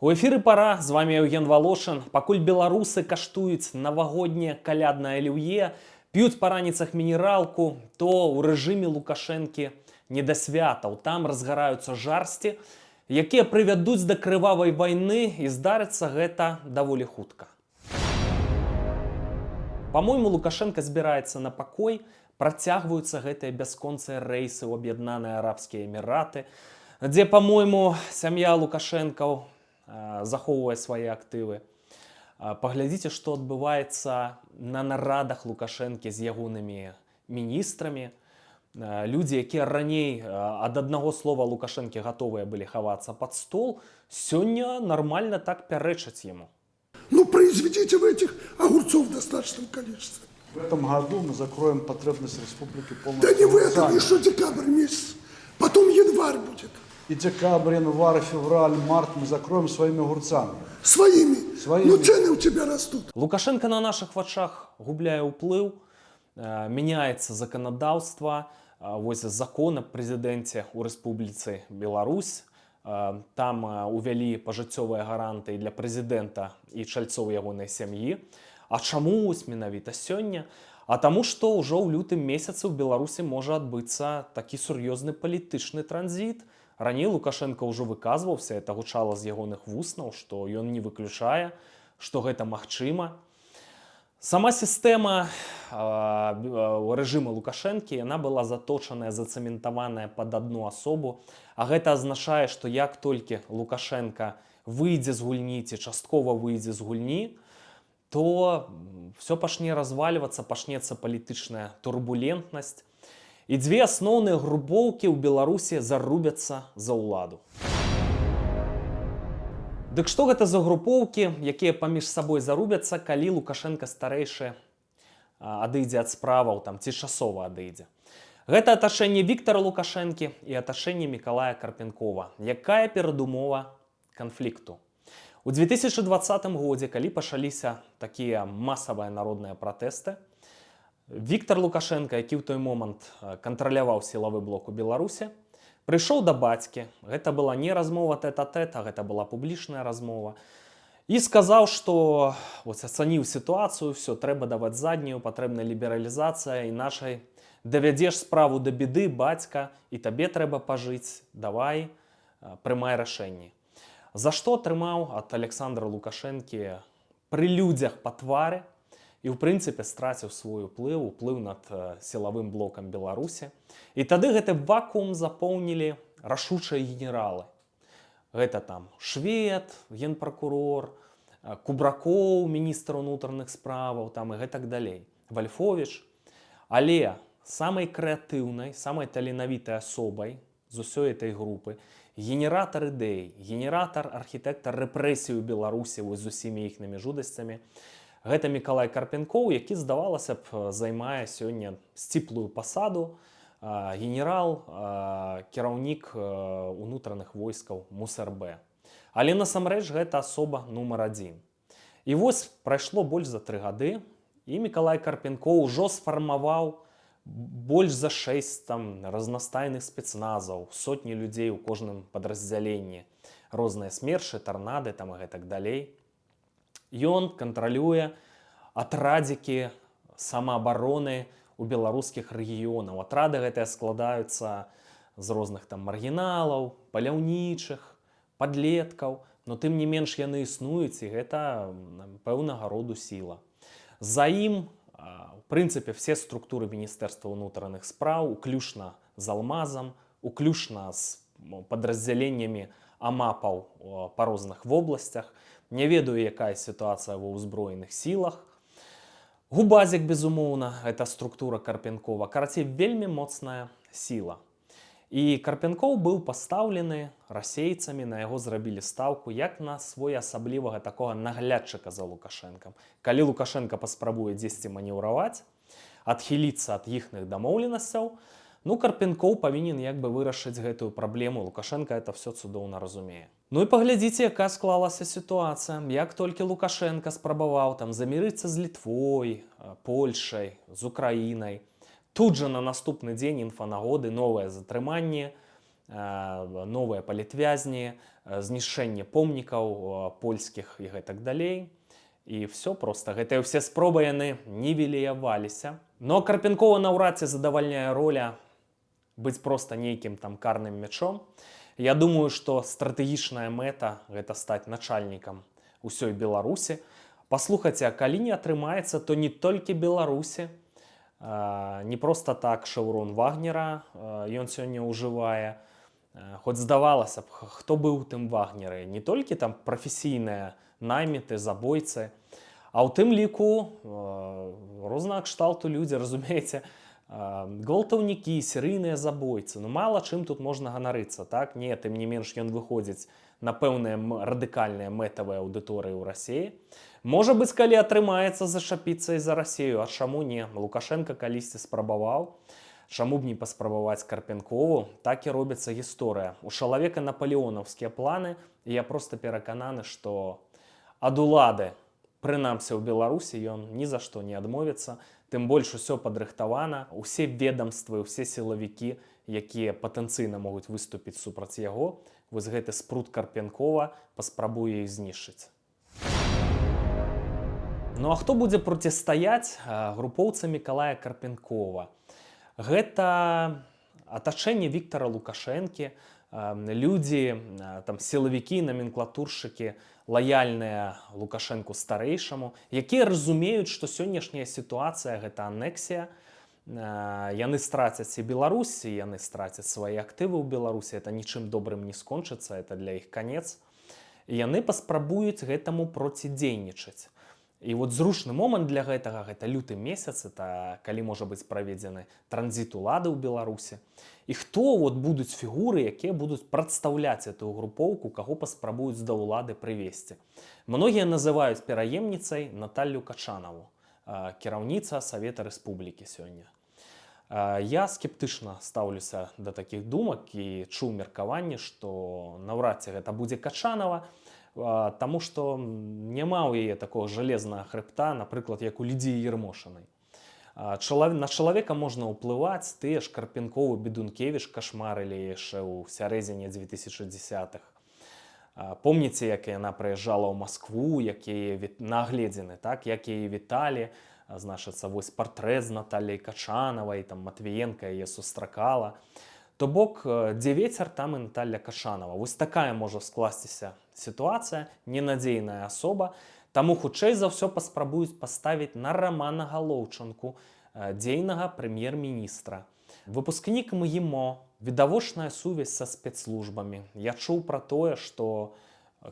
У эфіры «Пара», з вами Яўген Валошын. Пакуль беларусы каштуюць навагодняе каляднае аліўе, п'юць па раніцах мінералку, то ў рэжыме Лукашэнкі не да святаў. Там разгараюцца жарсці, якія прывядуць да крывавай вайны, і здарыцца гэта даволі хутка. Па-мойму, Лукашэнка збіраецца на пакой, працягваюцца гэтыя бясконцыя рэйсы ў Аб'яднаныя Арабскія Эміраты, дзе, па-мойму, сям'я Лукашэнкаў захоўвае свае актывы. Паглядзіце, што адбываецца на нарадах Лукашэнкі з ягонымі міністрамі. Людзі, якія раней ад аднаго слова Лукашэнкі гатовыя былі хавацца пад стол, сёння нармальна так пярэчаць яму. Ну, произведите вы этих огурцов в достаточном количестве. В этом году мы закроем потребность республики полностью Да не в этом, огурцами. Еще декабрь месяц. Потом январь будет. И декабрь, январь, февраль, март мы закроем своими огурцами. Своими. Своими. Но цены у тебя растут. Лукашэнка на нашых вачах губляе ўплыў, мяняецца заканадаўства, вось закон аб прэзідэнце ў Рэспубліцы Беларусь. Там увялі пажыццёвыя гарантыі для прэзідэнта і чальцоў ягонай сям'і. А чаму вось менавіта сёння? А таму што ўжо ў лютым месяцы ў Беларусі можа адбыцца такі сур'ёзны палітычны транзіт. Раней Лукашэнка ўжо выказваўся, это гучала з ягоных вуснаў, што ён не выключае, што гэта магчыма. Сама сістэма рэжыма Лукашэнкі, яна была заточаная, зацэментаваная пад адну асобу. А гэта азначае, што як толькі Лукашэнка выйдзе з гульні ці часткова выйдзе з гульні, то все пачне развальвацца, пачнецца палітычная турбулентнасць. І дзве асноўныя групоўкі ў Беларусі зарубяцца за ўладу. Дык што гэта за групоўкі, якія паміж сабой зарубяцца, калі Лукашэнка старэйшы адыдзе ад справаў там ці часова адыдзе? Гэта атачэнне Віктара Лукашэнкі і атачэнне Мікалая Карпенкова. Якая перадумова канфлікту? У 2020 годзе, калі пачаліся такія масавыя народныя пратэсты, Віктар Лукашэнка, які ў той момант кантраляваў сілавы блок у Беларусі, прыйшоў да бацькі. Гэта была не размова тэт-а-тэт, а гэта была публічная размова. І сказаў, што вось ацаніў сітуацыю, все, трэба даваць заднюю, патрэбна лібералізацыя, іначай давядзеш справу да беды, бацька, і табе трэба пажыць, давай, прымай рашэнні. За што атрымаў ад Аляксандра Лукашэнкі пры людзях па твары і ў прынцыпе страціў свой уплыў, уплыў над сілавым блокам Беларусі. І тады гэты вакуум запоўнілі рашучыя генералы. Гэта там Швед, генпракурор, Кубракоў, міністр унутраных справаў там і гэтак далей. Вальфович. Але самай крэатыўнай, самай таленавітай асобай з усёй этой групы, генератар ідэй, генератар, архітэктар рэпрэсій у Беларусі вось з усімі іхнымі жудасцямі, гэта Мікалай Карпенкоў, які, здавалася б, займае сёння сціплую пасаду, генерал, кіраўнік унутраных войскаў МУСРБ. Але насамрэч гэта асоба нумар адзін. І вось прайшло больш за 3 гады, і Мікалай Карпенкоў ужо сфармаваў больш за 6 там разнастайных спецназаў, сотні людзей у кожным падраздзяленні, розныя смершы, тарнады там і гэтак далей. Ён кантралюе атрадзікі самаабароны у беларускіх рэгіёнаў. Атрады гэтыя складаюцца з розных там маргіналаў, паляўнічых, падлеткаў, но тым не менш яны існуюць, і гэта пэўнага роду сіла. За ім, у прынцыпе, все структуры Міністэрства ўнутраных спраў, уключна з Алмазам, уключна з падраздзяленнямі амапаў па розных вобласцях. Не ведаю, якая сітуацыя ва ўзброеных сілах. Губазік, безумоўна, гэта структура Карпенкова. Карацей, вельмі моцная сіла. І Карпенкоў быў пастаўлены расейцамі, на яго зрабілі стаўку як на своеасаблівага такога наглядчыка за Лукашэнкам. Калі Лукашэнка паспрабуе дзесьці манеўраваць, адхіліцца ад іхных дамоўленасцяў, ну, Карпенкоў павінен як бы вырашыць гэтую праблему. Лукашэнка это все цудоўна разумее. Ну і паглядзіце, якая склалася сітуацыя. Як толькі Лукашэнка спрабаваў там замірыцца з Літвой, Польшай, з Украінай, тут жа на наступны дзень інфанагоды новае затрыманне. новыя палітвязні, знішчэнне помнікаў польскіх і гэтак далей. І все просто гэтыя ўсе спробы, яны нівеліяваліся. Но Карпенкова наўрад ці задавальняе роля быць проста нейкім там карным мячом. Я думаю, што стратэгічная мэта — гэта стаць начальнікам усёй Беларусі. Паслухайце, а калі не атрымаецца, то не толькі Беларусі, не проста так шэўрон Вагнера ён сёння ўжывае. Хоць здавалася б, хто быў у тым Вагнеры, не толькі там прафесійныя найміты, забойцы, а ў тым ліку рознага кшталту людзі, разумееце, гвалтаўнікі, серыйныя забойцы. Ну, мала чым тут можна ганарыцца, так? Не, тым не менш ён выходзіць на пэўныя радыкальныя мэтавыя аўдыторыі ў Расіі. Можа быць, калі атрымаецца, зачапіцца і за Расію, а чаму не? Лукашэнка калісьці спрабаваў. Чаму б не паспрабаваць Карпенкову? Так і робіцца гісторыя. У чалавека напалеонаўскія планы, і я проста перакананы, што ад улады, прынамсі ў Беларусі, ён ні за што не адмовіцца. Тым больш усё падрыхтавана, усе ведомствы, усе сілавікі, якія патэнцыйна могуць выступіць супраць яго, вось гэты спрут Карпенкова паспрабуе іх знішчыць. Ну а хто будзе процістаяць групоўцы Мікалая Карпенкова? Гэта атачэнне Віктара Лукашэнкі, людзі, там сілавікі, наменклатуршчыкі, лаяльныя Лукашэнку старэйшаму, якія разумеюць, што сённяшняя сітуацыя — гэта анексія. Яны страцяць і Беларусі, яны страцяць свае актывы ў Беларусі, это нічым добрым не скончыцца, это для іх канец. І яны паспрабуюць гэтаму процідзейнічаць. І вот зручны момант для гэтага — гэта люты месяц, это калі можа быць праведзены транзіт улады ў Беларусі. І хто вот будуць фігуры, якія будуць прадстаўляць эту групоўку, каго паспрабуюць да ўлады прывесці? Многія называюць пераемніцай Наталлю Качанаву, кіраўніца Савета Рэспублікі сёння. Я скептычна стаўлюся да такіх думак і чуў меркаванне, што наўрад ці гэта будзе Качанова, таму што няма ў яе такога жалезнага хрыбта, напрыклад, як у Лідзіі Ермошынай. На чалавека можна ўплываць, тыя ж Карпенковы, Бедункевіч кашмарылі яшчэ ў сярэдзіне 2010-х. Помніце, як яна прыязджала ў Маскву, як яе на агледзіны, так, як яе віталі, значыцца, вось партрэт з Наталляй Качанавай, там Матвіенка яе сустракала. То бок, дзе вецер, там і Наталля Качанова. Вось такая можа скласціся сітуацыя, ненадзейная асоба. Таму хутчэй за ўсё паспрабуюць паставіць на Рамана Галоўчанку, дзейнага прэм'ер-міністра. Выпускнік МГІМО, відавочная сувязь са спецслужбамі. Я чуў пра тое, што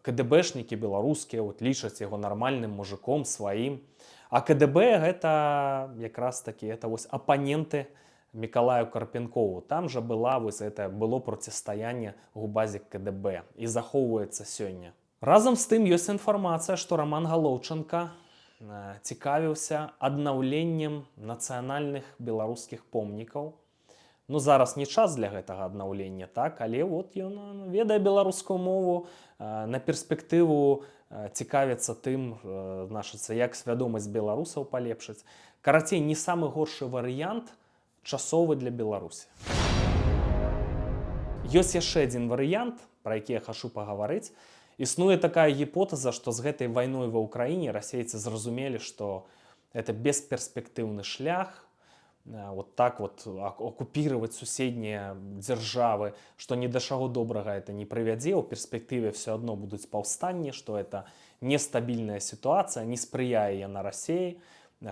КДБшнікі беларускія вот лічаць яго нармальным мужиком, сваім. А КДБ — гэта якраз такі это вось апаненты Мікалаю Карпенкову. Там жа была вось это было процістаянне ГУБАЗіК — КДБ і захоўваецца сёння. Разам з тым ёсць інфармацыя, што Раман Галоўчанка цікавіўся аднаўленнем нацыянальных беларускіх помнікаў. Ну, зараз не час для гэтага аднаўлення, так, але вот ён ведае беларускую мову, на перспектыву цікавіцца тым, значыцца, як свядомасць беларусаў палепшыць. Карацей, не самы горшы варыянт часовы для Беларусі. Ёсць яшчэ адзін варыянт, пра які я хачу пагаварыць. Існуе такая гіпотэза, што з гэтай вайной ва Ўкраіне расейцы зразумелі, што это бесперспектыўны шлях, вот так вот акупіраваць суседнія дзяржавы, што ні да чаго добрага это не прывядзе, у перспектыве все адно будуць паўстанні, што это нестабільная сітуацыя, не спрыяе яна Расеі,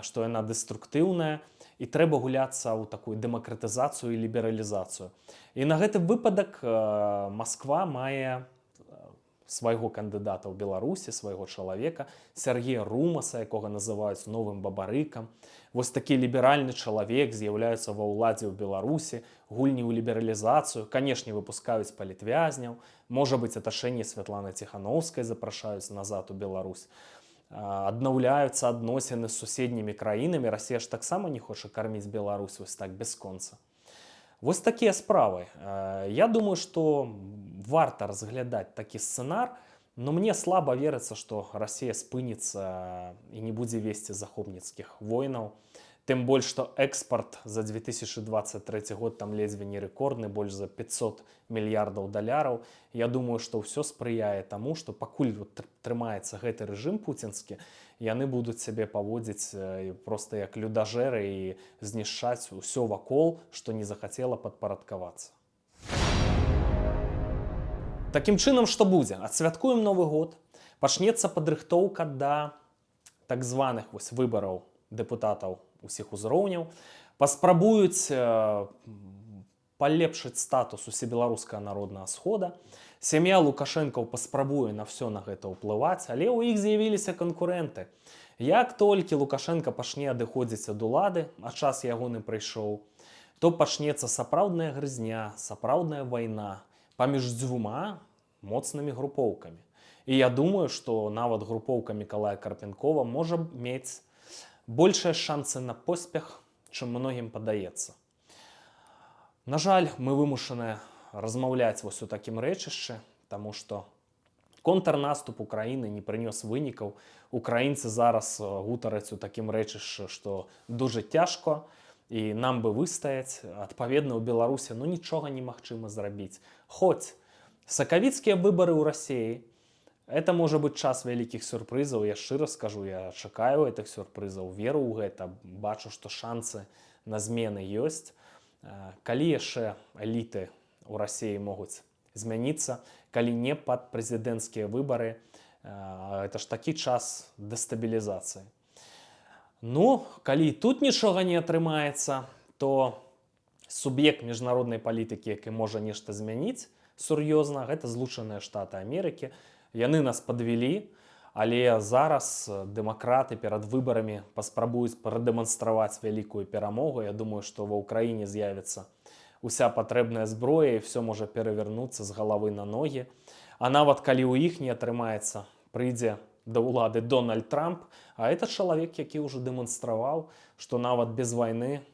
што яна дэструктыўная і трэба гуляцца ў такую дэмакратызацыю і лібералізацыю. І на гэты выпадак Масква мае свайго кандыдата ў Беларусі, свайго чалавека, Сяргея Румаса, якога называюць новым Бабарыкам. Вось такі ліберальны чалавек з'яўляецца ва ўладзе ў Беларусі, гульні ў лібералізацыю, канешне, выпускаюць палітвязняў, можа быць, атачэнне Святланы Ціханаўскай запрашаюць назад у Беларусь. Аднаўляюцца адносіны з суседнімі краінамі. Расія ж таксама не хоча карміць Беларусь вось так бясконца. Вось такія справы. Я думаю, што варта разглядаць такі сцэнар, но мне слаба верыцца, што Расія спыніцца і не будзе весці захопніцкіх войнаў. Тым больш, што экспарт за 2023 год там ледзьве не рэкордны, больш за 500 мільярдаў даляраў. Я думаю, што ўсё спрыяе таму, што пакуль вот трымаецца гэты рэжым пуцінскі, яны будуць сябе паводзіць проста як людажэры і знішчаць усё вакол, што не захацела падпарадкавацца. Такім чынам, што будзе? Адсвяткуем Новы год, пачнецца падрыхтоўка да так званых вось выбараў дэпутатаў усіх узроўняў, паспрабуюць палепшыць статус Усебеларускага народнага схода. Сям'я Лукашэнкаў паспрабуе на все на гэта ўплываць, але ў іх з'явіліся канкурэнты. Як толькі Лукашэнка пачне адыходзіць ад улады, а час ягоны прыйшоў, то пачнецца сапраўдная грызня, сапраўдная вайна паміж дзвюма моцнымі групоўкамі. І я думаю, што нават групоўка Мікалая Карпенкова можа мець большыя шансы на поспех, чым многім падаецца. На жаль, мы вымушаныя размаўляць вось у такім рэчышчы, таму што контрнаступ Украіны не прынёс вынікаў. Украінцы зараз гутараць у такім рэчышчы, што дужа цяжка і нам бы выстаяць. Адпаведна, ў Беларусі ну нічога немагчыма зрабіць. Хоць сакавіцкія выбары ў Расеі — это можа быць час вялікіх сюрпрызаў. Я шчыра скажу, я чакаю гэтых сюрпрызаў, веру ў гэта, бачу, што шансы на змены ёсць. Калі яшчэ эліты ў Расеі могуць змяніцца, калі не пад прэзідэнцкія выбары? Это ж такі час дэстабілізацыі. Ну, калі і тут нічога не атрымаецца, то суб'ект міжнароднай палітыкі, які можа нешта змяніць сур'ёзна, гэта Злучаныя Штаты Амерыкі. Яны нас падвялі, але зараз дэмакраты перад выбарамі паспрабуюць прадэманстраваць вялікую перамогу. Я думаю, што ва Ўкраіне з'явіцца уся патрэбная зброя, і все можа перавярнуцца з галавы на ногі. А нават калі ў іх не атрымаецца, прыйдзе да ўлады Дональд Трамп, а это чалавек, які ўжо дэманстраваў, што нават без вайны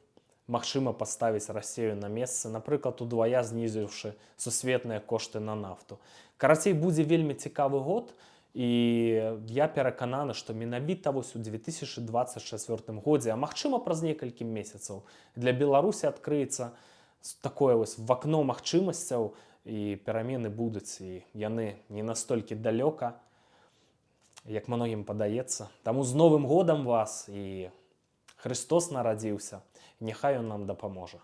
магчыма паставіць Расею на месца, напрыклад, удвая знізіўшы сусветныя кошты на нафту. Карацей, будзе вельмі цікавы год, і я перакананы, што менавіта вось у 2024 годзе, а магчыма, праз некалькі месяцаў, для Беларусі адкрыецца такое вось вакно магчымасцяў, і перамены будуць, і яны не настолькі далёка, як многім падаецца. Таму з Новым годам вас, і Хрыстос нарадзіўся, няхай ён нам дапаможа.